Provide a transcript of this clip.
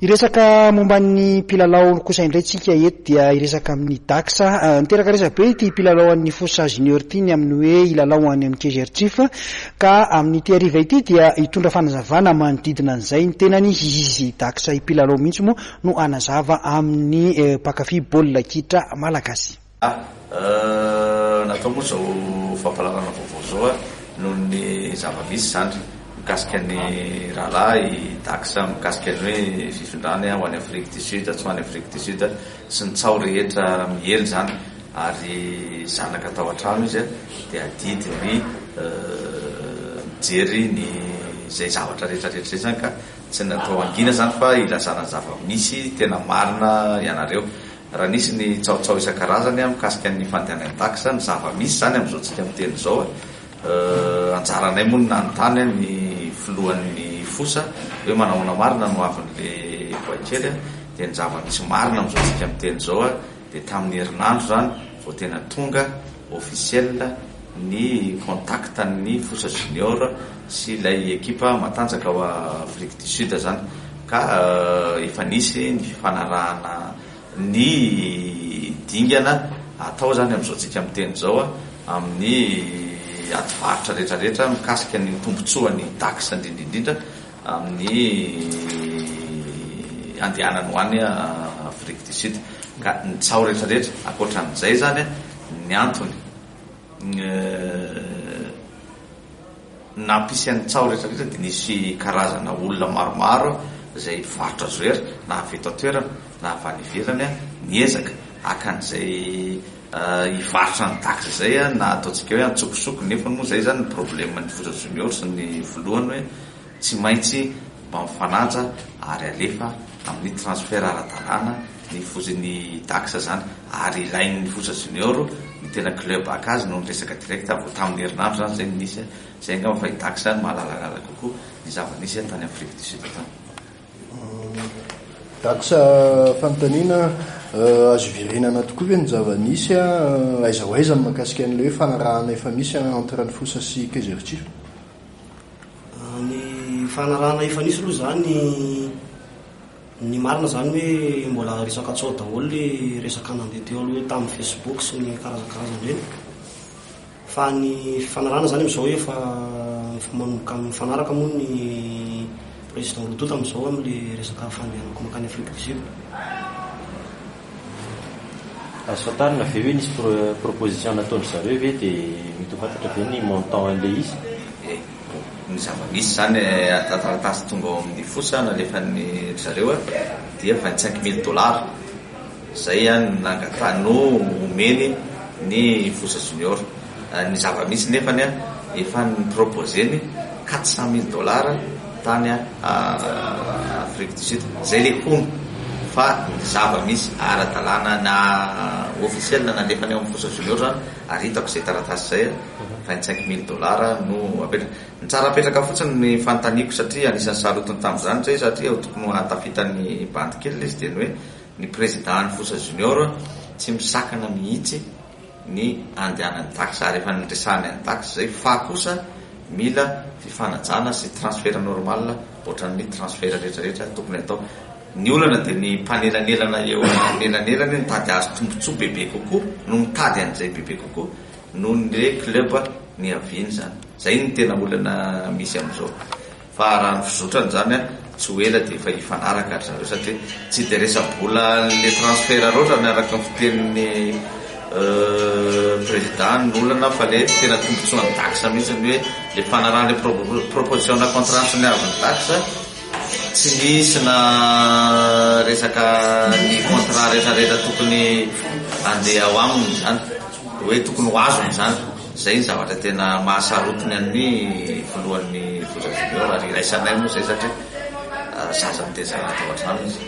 Hiresaka momba ny mpilalao kosa indray tsika eto dia hiresaka amin'ny Dax. Niteraka resabe ity mpilalao an'ny Fosa Junior ity ny amin'ny hoe hilalao any amin'ny Kaizer Chiefs ka amin'ity hariva ity dia hitondra fanazavana manodidina an'izay ny tenany izy Dax mpilalao mihitsy moa no hanazava amin'ny mpankafy baolina kitra malagasy. Natao moa izao fampahalalana vaovao izao noho ny zava-misy izany mikasika ny rahalahy Dax mikasika ny hoe fifindrany ho any Afrique du Sud tsy ho any Afrique du Sud sy ny tsaho rehetra miely izany ary zanaka tao an-trano izy dia adidy ny mijery ny izay zavatra rehetra rehetra izay izany ka tsy natao hangina izany fa hilazana ny zava-misy tena marina ianareo. Raha nisy ny tsahotsao isan-karazany mikasika ny fandehanan'ny tax, ny zava-misy izany amin'izao tsika miteny izao, anjaranay moa ny nanontany ny filohan'ny fosa hoe manahoana marina no avin'le boay kely, dia ny zava-misy marina amin'izao tsika miteny izao dia tamin'ny herinandro izany vao tena tonga officiel ny contact ny fosa junior sy ilay ekipa matanjaka ao Afrique du Sud izany ka efa nisy ny fifanarahana ny dingana atao izany amin'izao tsika miteny izao amin'ny ady varotra rehetra rehetra mikasika ny tombotsoan'ny Dax indrindra indrindra amin'ny andehanany ho any Afrique du Sud ka ny tsaho rehetra rehetra ankoatran'izay izany ny antony Nampisy an'ny tsaho rehetra rehetra dia nisy karazana olona maromaro izay mpivarotra joueur na avy eto an-toerana na avy any ivelany niezaka haka an'izay hivarotra ny Dax izay na ataontsika hoe antsokosoko nefa moa izay izany ny problème ny Foza Junior sy ny filohany hoe tsy maintsy mba mifanaja ary alefa amin'ny transfert ara-dalàna ny foza ny Dax zany ary ilain'ny foza junior ny tena club haka azy noho ny resaka direct vao tamin'ny herinandro zany zay no nisy zay angamba fa i Dax no mahalalalala kokoa ny zava-nisy tany Afrique du Sud tany. Dax fanontaniana, azo iverenana tokoa ve ny zava-nisy aiza ho aiza ny mahakasika an'ilay hoe fanarahana efa misy entre ny fosa sy Kaizer Chiefs? Ny fanarahana efa nisy aloha izany, ny marina izany hoe mbola resaka tsaho daholo ilay resaka nandeha teo aloha tamin'ny Facebook sy ny karazankarazany ireny. Fa ny fifanarahana izany amin'izao efa efa manomboka mifanaraka moa ny président roa tonta amin'izao amin'ilay resaka fandehanako mankany Afrique du Sud. Azo fantarina ve hoe nisy proposition nataon-dry zareo ve dia mety ho fantatra ve ny montant an'ilay izy? E, ny zava-misy izany taratasy tonga ao amin'ny fosa nalefan'ny ry zareo dia 25 mille dollars izay no nangataha no omeny ny fosa junior. Ny zava-misy nefany efa ni-proposer-ny 400 mille dollars tany Afrique du Sud. Zay le hono fa ny zava-misy ara-dalàna na officiel nalefany ao amin'ny Fosa Junior zany ary hitako izay taratasy izay 25 mille dollars no apetraka. Ny tsara apetraka fotsiny ny fanontaniako satria anisan'ny sarotiny tamin'izany zay satria tokony ho ahatafita ny bandy kely ilay izy dia ny hoe ny président ny Fosa Junior tsy misakana mihitsy ny andehanan'ny taxe ary efa niresahany an'ny taxe zay fa kosa mila fifanajana sy transfert normal ohatran'ny transfert rehetra rehetra tokony atao. Ny olana dia ny mpanelanelana eo anelanelany mitady azo tombotsoa bebe kokoa no mitady an'izay bebe kokoa noho ny le club niaviany zany. Zay no tena olana misy amin'izao. Fa raha ny fizotrany izany tsy ho ela dia efa hifanaraka ry zareo satria tsy dia resa-bola an'le transfert loatra ny araka ny fitenin'ny président ny olana fa le tena tombotsoan'ny Dax mihitsy ny hoe le fanarahana le proposition na contrat soniavin'ny Dax tsy nisy na resaka ny contrat rehetra rehetra tokony andeha ao aminy izany hoe tokony ho azony izany. Izay ny zavatra tena mahasarotiny an'ny filohan'ny Foza Junior ary iraisanay moa izay satria zaza nitezana tao an-trano izy.